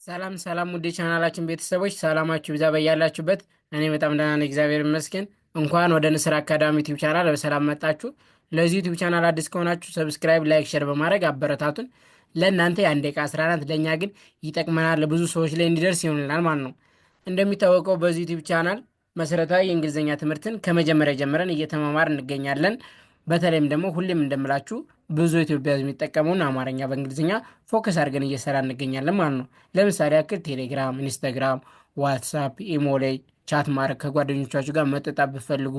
ሰላም ሰላም ውድ የቻናላችን ቤተሰቦች ሰላማችሁ ይብዛ በያላችሁበት። እኔ በጣም ደህና ነኝ፣ እግዚአብሔር ይመስገን። እንኳን ወደ ንስር አካዳሚ ዩቲዩብ ቻናል በሰላም መጣችሁ። ለዚህ ዩቲዩብ ቻናል አዲስ ከሆናችሁ subscribe፣ like፣ share በማድረግ አበረታቱን። ለእናንተ የአንድ ደቂቃ ስራ ናት፣ ለእኛ ግን ይጠቅመናል፣ ለብዙ ሰዎች ላይ እንዲደርስ ይሆንልናል ማለት ነው። እንደሚታወቀው በዚህ ዩቲዩብ ቻናል መሰረታዊ የእንግሊዝኛ ትምህርትን ከመጀመሪያ ጀምረን እየተማማር እንገኛለን። በተለይም ደግሞ ሁሌም እንደምላችሁ ብዙ ኢትዮጵያ ሕዝብ የሚጠቀመውን አማርኛ በእንግሊዝኛ focus አድርገን እየሰራ እንገኛለን ማለት ነው። ለምሳሌ ያክል ቴሌግራም፣ ኢንስታግራም፣ ዋትሳፕ፣ ኢሞ ላይ chat ማድረግ ከጓደኞቻችሁ ጋር መጠጣት ብትፈልጉ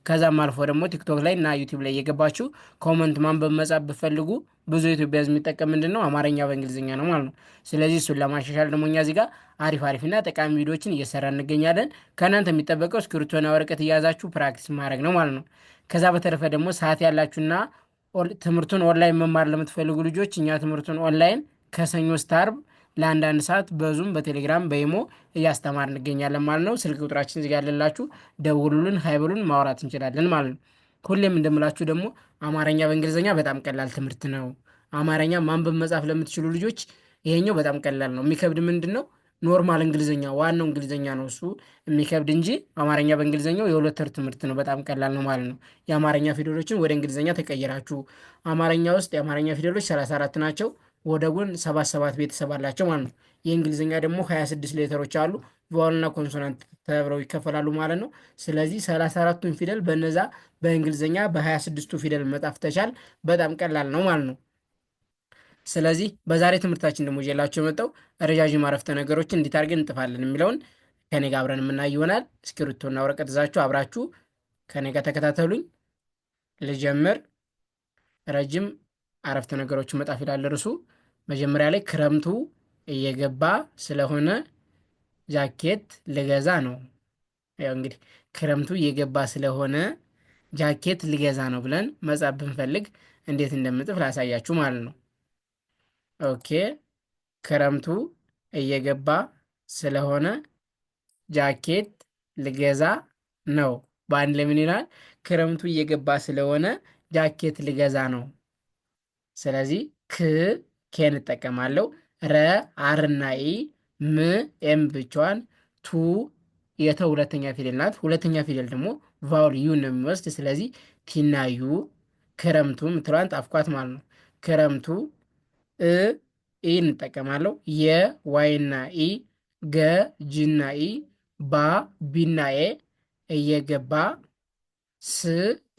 ከዛም አልፎ ደግሞ ቲክቶክ ላይ እና ዩቲዩብ ላይ እየገባችሁ comment ማንበብ መጻፍ ብትፈልጉ ብዙ ኢትዮጵያ ሕዝብ የሚጠቀም ምንድን ነው አማርኛ በእንግሊዝኛ ነው ማለት ነው። ስለዚህ እሱን ለማሻሻል ደግሞ እኛ እዚህ ጋር አሪፍ አሪፍና ጠቃሚ ቪዲዮዎችን እየሰራ እንገኛለን። ከእናንተ የሚጠበቀው እስክሪብቶና ወረቀት እያያዛችሁ practice ማድረግ ነው ማለት ነው። ከዛ በተረፈ ደግሞ ሰዓት ያላችሁና ትምህርቱን ኦንላይን መማር ለምትፈልጉ ልጆች እኛ ትምህርቱን ኦንላይን ከሰኞ እስከ ዓርብ ለአንዳንድ ሰዓት በዙም፣ በቴሌግራም፣ በኢሞ እያስተማር እንገኛለን ማለት ነው። ስልክ ቁጥራችን እዚህ ጋር ያለላችሁ ደውሉልን፣ hi በሉን ማውራት እንችላለን ማለት ነው። ሁሌም እንደምላችሁ ደግሞ አማርኛ በእንግሊዝኛ በጣም ቀላል ትምህርት ነው። አማርኛ ማንበብ መጻፍ ለምትችሉ ልጆች ይሄኛው በጣም ቀላል ነው። የሚከብድ ምንድን ነው? normal እንግሊዝኛ ዋናው እንግሊዝኛ ነው እሱ የሚከብድ እንጂ አማርኛ በእንግሊዝኛው የሁለት ወር ትምህርት ነው። በጣም ቀላል ነው ማለት ነው። የአማርኛ ፊደሎችን ወደ እንግሊዝኛ ተቀይራችሁ አማርኛ ውስጥ የአማርኛ ፊደሎች 34 ናቸው። ወደ ጎን ሰባት ሰባት ቤተሰብ አላቸው ማለት ነው። የእንግሊዝኛ ደግሞ 26 letter ኦች አሉ። vowel ና consonant ተብለው ይከፈላሉ ማለት ነው። ስለዚህ 34ቱን ፊደል በነዛ በእንግሊዝኛ በ26ቱ ፊደል መጻፍ ተቻል በጣም ቀላል ነው ማለት ነው። ስለዚህ በዛሬ ትምህርታችን ደግሞ ይዤላችሁ የመጣው ረዣዥም አረፍተ ነገሮችን እንዴት አድርገን እንጥፋለን የሚለውን ከኔ ጋር አብረን የምናይ ይሆናል። እስክሪብቶና ወረቀት ይዛችሁ አብራችሁ ከኔ ጋር ተከታተሉኝ። ልጀምር። ረጅም አረፍተ ነገሮችን መጣፍ ይላል ርዕሱ። መጀመሪያ ላይ ክረምቱ እየገባ ስለሆነ ጃኬት ልገዛ ነው። ያው እንግዲህ ክረምቱ እየገባ ስለሆነ ጃኬት ልገዛ ነው ብለን መጻፍ ብንፈልግ እንዴት እንደምንጽፍ ላሳያችሁ ማለት ነው። okay፣ ክረምቱ እየገባ ስለሆነ ጃኬት ልገዛ ነው። በአንድ ላይ ምን ይላል? ክረምቱ እየገባ ስለሆነ ጃኬት ልገዛ ነው። ስለዚህ ክ K ን እጠቀማለሁ። ረ R ና E፣ ም M ብቻዋን፣ ቱ የተ ሁለተኛ ፊደል ናት። ሁለተኛ ፊደል ደግሞ vowel U ነው የሚወስድ። ስለዚህ T ና U ክረምቱ ምትለዋን ጣፍኳት ማለት ነው። ክረምቱ እ E እንጠቀማለሁ። የ Y ና E፣ ገ G ና E፣ ባ B ና A፣ እየገባ ስ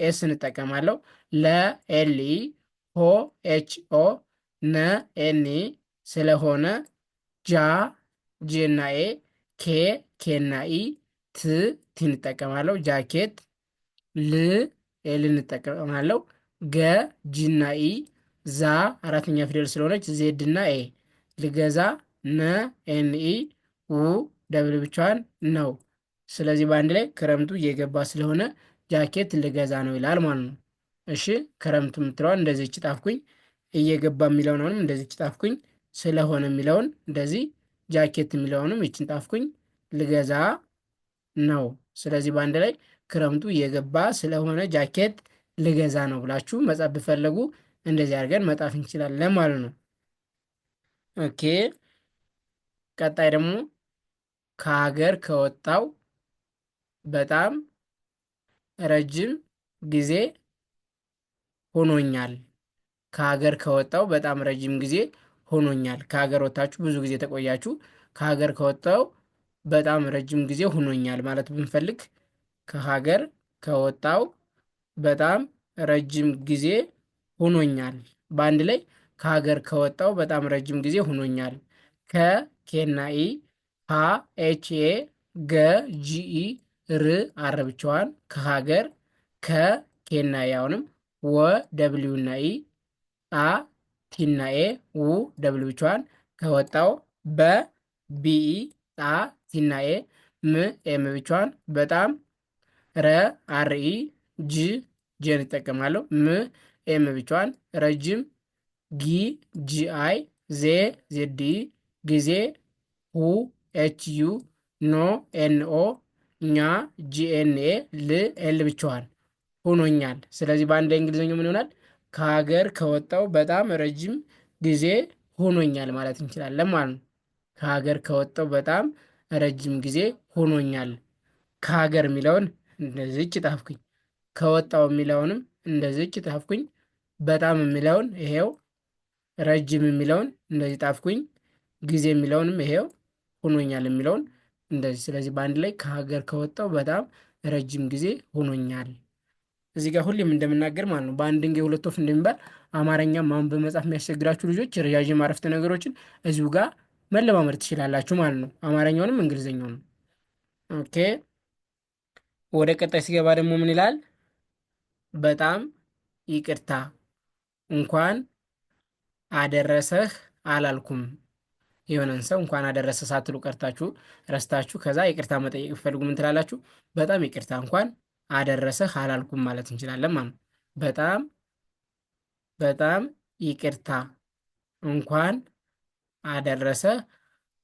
S እንጠቀማለሁ። ለ L E፣ ሆ H O፣ ነ N E ስለሆነ ጃ J ና A፣ ኬ K ና E፣ ት T እንጠቀማለሁ። ጃኬት ል L እንጠቀማለሁ። ገ G ና E፣ ዛ አራተኛ ፊደል ስለሆነች Z እና A፣ ልገዛ ነ N E፣ ው W ብቻዋን ነው። ስለዚህ በአንድ ላይ ክረምቱ እየገባ ስለሆነ ጃኬት ልገዛ ነው ይላል ማለት ነው። እሺ ክረምቱ የምትለዋን እንደዚህ ጣፍኩኝ። እየገባ የሚለውን አሁንም እንደዚህ ጣፍኩኝ። ስለሆነ የሚለውን እንደዚህ፣ ጃኬት የሚለውንም ይችን ጣፍኩኝ። ልገዛ ነው። ስለዚህ በአንድ ላይ ክረምቱ እየገባ ስለሆነ ጃኬት ልገዛ ነው ብላችሁ መጻፍ ብትፈልጉ እንደዚህ አድርገን መጻፍ እንችላለን ማለት ነው። okay፣ ቀጣይ ደግሞ ከሀገር ከወጣው በጣም ረጅም ጊዜ ሆኖኛል። ከሀገር ከወጣው በጣም ረጅም ጊዜ ሆኖኛል። ከሀገር ወጥታችሁ ብዙ ጊዜ ተቆያችሁ። ከሀገር ከወጣው በጣም ረጅም ጊዜ ሆኖኛል ማለት ብንፈልግ ከሀገር ከወጣው በጣም ረጅም ጊዜ ሆኖኛል። በአንድ ላይ ከሀገር ከወጣው በጣም ረጅም ጊዜ ሆኖኛል። ከ K ና E፣ ሀ H A፣ ገ G E፣ ር R ብቻዋን ከሀገር፣ ከ K ና E አሁንም፣ ወ W እና E፣ አ T ና A፣ ው W ብቻዋን፣ ከወጣው፣ በ B E፣ ጣ T ና A፣ ም M ብቻዋን፣ በጣም፣ ረ R E፣ ጅ J ን እጠቀማለሁ። ም M ብቻዋን፣ ረጅም፣ ጊ G I፣ ዜ Z E፣ ጊዜ፣ ሁ H U፣ ኖ N O፣ ኛ G N A፣ ል L ብቻዋን ሆኖኛል። ስለዚህ በአንድ ላይ እንግሊዝኛው ምን ይሆናል? ከሀገር ከወጣው በጣም ረጅም ጊዜ ሆኖኛል ማለት እንችላለን ማለት ነው። ከሀገር ከወጣሁ በጣም ረጅም ጊዜ ሆኖኛል። ከሀገር የሚለውን እንደዚች ጣፍኩኝ። ከወጣው የሚለውንም እንደዚች ጣፍኩኝ። በጣም የሚለውን ይሄው፣ ረጅም የሚለውን እንደዚህ ጣፍኩኝ። ጊዜ የሚለውንም ይሄው፣ ሆኖኛል የሚለውን እንደዚህ። ስለዚህ በአንድ ላይ ከሀገር ከወጣው በጣም ረጅም ጊዜ ሆኖኛል። እዚህ ጋር ሁሌም እንደምናገር ማለት ነው፣ በአንድ ድንጋይ ሁለት ወፍ እንደሚባል አማርኛ ማንበብ መጻፍ የሚያስቸግራችሁ ልጆች ረዣዥም አረፍተ ነገሮችን እዚሁ ጋር መለማመድ ትችላላችሁ ማለት ነው። አማርኛውንም እንግሊዝኛውንም። Okay፣ ወደ ቀጣይ ሲገባ ደግሞ ምን ይላል? በጣም ይቅርታ እንኳን አደረሰህ አላልኩም። የሆነን ሰው እንኳን አደረሰ ሳትሉ ቀርታችሁ ረስታችሁ ከዛ ይቅርታ መጠየቅ ቢፈልጉ ምን ትላላችሁ? በጣም ይቅርታ እንኳን አደረሰህ አላልኩም ማለት እንችላለን ማለት ነው። በጣም በጣም ይቅርታ እንኳን አደረሰህ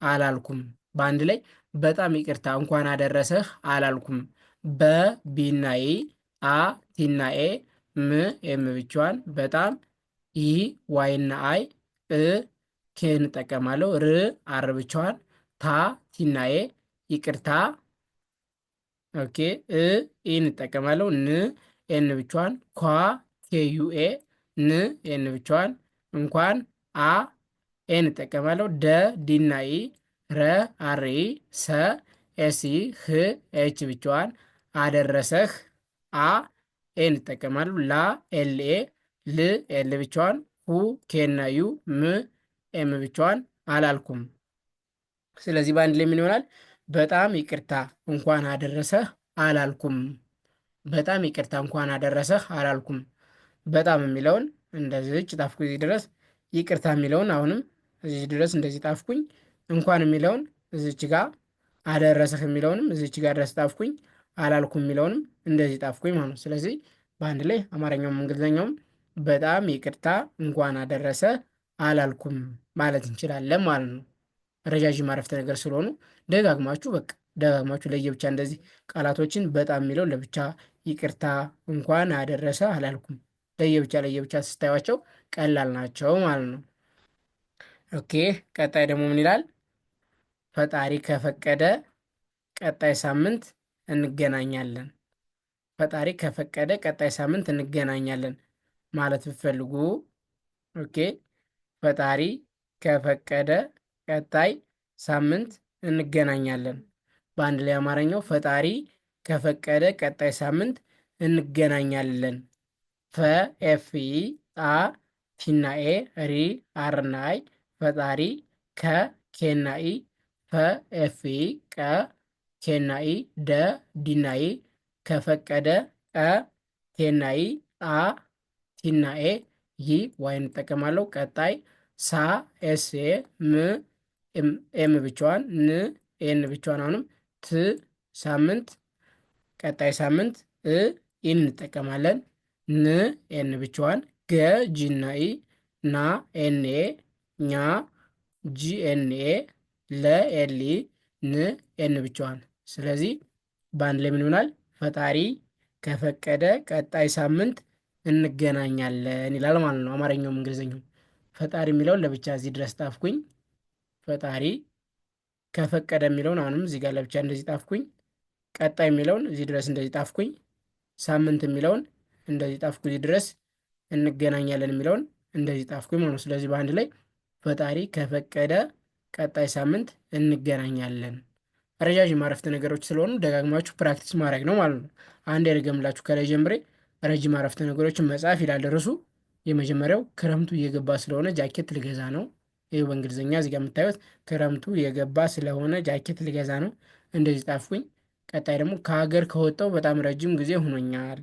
አላልኩም። በአንድ ላይ በጣም ይቅርታ እንኳን አደረሰህ አላልኩም። በ B ና E፣ አ T ና A፣ ም M ብቻዋን፣ በጣም E Y ና I፣ እ K እንጠቀማለሁ። ር R ብቻዋን፣ ታ T ና A፣ ይቅርታ። Okay፣ እ E እንጠቀማለሁ። ን N ብቻዋን፣ ኳ K U A፣ ን N ብቻዋን፣ እንኳን አ A እንጠቀማለሁ። ደ D ና E፣ ረ R E፣ ሰ S E፣ ህ H ብቻዋን፣ አደረሰህ አ A እንጠቀማለሁ። ላ L A፣ ል L ብቻዋን፣ ሁ K ና U፣ ም M ብቻዋን፣ አላልኩም። ስለዚህ በአንድ ላይ ምን ይሆናል? በጣም ይቅርታ እንኳን አደረሰህ አላልኩም። በጣም ይቅርታ እንኳን አደረሰህ አላልኩም። በጣም የሚለውን እንደዚህ ጣፍኩ እዚህ ድረስ። ይቅርታ የሚለውን አሁንም እዚህ ድረስ እንደዚህ ጣፍኩኝ። እንኳን የሚለውን እዚች ጋር፣ አደረሰህ የሚለውንም እዚች ጋር ድረስ ጣፍኩኝ። አላልኩም የሚለውንም እንደዚህ ጣፍኩኝ ማለት ነው። ስለዚህ በአንድ ላይ አማርኛውም እንግሊዝኛውም በጣም ይቅርታ እንኳን አደረሰ አላልኩም ማለት እንችላለን ማለት ነው። ረዣዥም አረፍተ ነገር ስለሆኑ ደጋግማችሁ በቃ ደጋግማችሁ ለየብቻ እንደዚህ ቃላቶችን በጣም የሚለው ለብቻ፣ ይቅርታ፣ እንኳን አደረሰ፣ አላልኩም ለየብቻ ለየብቻ ስታዩቸው ቀላል ናቸው ማለት ነው። Okay፣ ቀጣይ ደግሞ ምን ይላል? ፈጣሪ ከፈቀደ ቀጣይ ሳምንት እንገናኛለን። ፈጣሪ ከፈቀደ ቀጣይ ሳምንት እንገናኛለን ማለት ብትፈልጉ፣ okay፣ ፈጣሪ ከፈቀደ ቀጣይ ሳምንት እንገናኛለን። በአንድ ላይ አማርኛው ፈጣሪ ከፈቀደ ቀጣይ ሳምንት እንገናኛለን። ፈ F E፣ ጣ T ና A፣ ሪ R ና I፣ ፈጣሪ፣ ከ K ና E፣ ፈ F E፣ ቀ K ና E፣ ደ D ና E፣ ከፈቀደ ቀ K ና E፣ ጣ T ና A፣ E Y እንጠቀማለሁ። ቀጣይ ሳ S A፣ ም M ብቻዋን፣ ን N ብቻዋን፣ አሁንም ት ሳምንት ቀጣይ ሳምንት እ E ን እንጠቀማለን። ን N ብቻዋን፣ ገ G ና E፣ ና N A፣ ኛ G N A፣ ለ L E፣ ን N ብቻዋን። ስለዚህ በአንድ ላይ ምን ይሆናል? ፈጣሪ ከፈቀደ ቀጣይ ሳምንት እንገናኛለን ይላል ማለት ነው። አማርኛውም እንግሊዝኛውም ፈጣሪ የሚለውን ለብቻ እዚህ ድረስ ጣፍኩኝ። ፈጣሪ ከፈቀደ የሚለውን አሁንም እዚህ ጋር ለብቻ እንደዚህ ጣፍኩኝ። ቀጣይ የሚለውን እዚህ ድረስ እንደዚህ ጣፍኩኝ። ሳምንት የሚለውን እንደዚህ ጣፍኩ እዚህ ድረስ። እንገናኛለን የሚለውን እንደዚህ ጣፍኩኝ ማለት ነው። ስለዚህ በአንድ ላይ ፈጣሪ ከፈቀደ ቀጣይ ሳምንት እንገናኛለን። ረዣዥም አረፍተ ነገሮች ስለሆኑ ደጋግማችሁ practice ማድረግ ነው ማለት ነው። አንድ የደገምላችሁ ከላይ ጀምሬ ረጅም አረፍተ ነገሮችን መጻፍ ይላል ርዕሱ። የመጀመሪያው ክረምቱ እየገባ ስለሆነ ጃኬት ልገዛ ነው። ይህ በእንግሊዝኛ እዚህ ጋር የምታዩት ክረምቱ እየገባ ስለሆነ ጃኬት ልገዛ ነው። እንደዚህ ጣፍኩኝ። ቀጣይ ደግሞ ከሀገር ከወጣሁ በጣም ረጅም ጊዜ ሆኖኛል።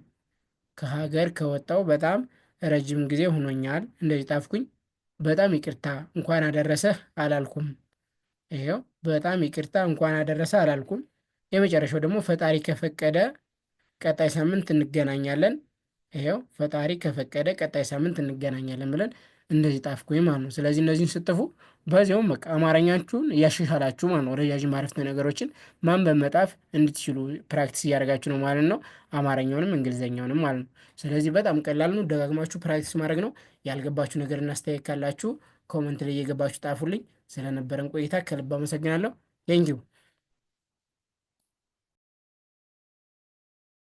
ከሀገር ከወጣሁ በጣም ረጅም ጊዜ ሆኖኛል። እንደዚህ ጣፍኩኝ። በጣም ይቅርታ እንኳን አደረሰህ አላልኩም። ይኸው በጣም ይቅርታ እንኳን አደረሰ አላልኩም። የመጨረሻው ደግሞ ፈጣሪ ከፈቀደ ቀጣይ ሳምንት እንገናኛለን። ይኸው ፈጣሪ ከፈቀደ ቀጣይ ሳምንት እንገናኛለን ብለን እንደዚህ ጣፍኩኝ ማለት ነው። ስለዚህ እነዚህን ስትጽፉ በዚያውም በቃ አማርኛችሁን እያሻሻላችሁ ማለት ነው። ረዣዥም አረፍተ ነገሮችን ማንበብ መጻፍ እንድትችሉ practice እያደረጋችሁ ነው ማለት ነው። አማርኛውንም እንግሊዝኛውንም ማለት ነው። ስለዚህ በጣም ቀላል ነው። ደጋግማችሁ practice ማድረግ ነው። ያልገባችሁ ነገር እና አስተያየት ካላችሁ comment ላይ እየገባችሁ ጣፉልኝ። ስለነበረን ቆይታ ከልብ አመሰግናለሁ። Thank you.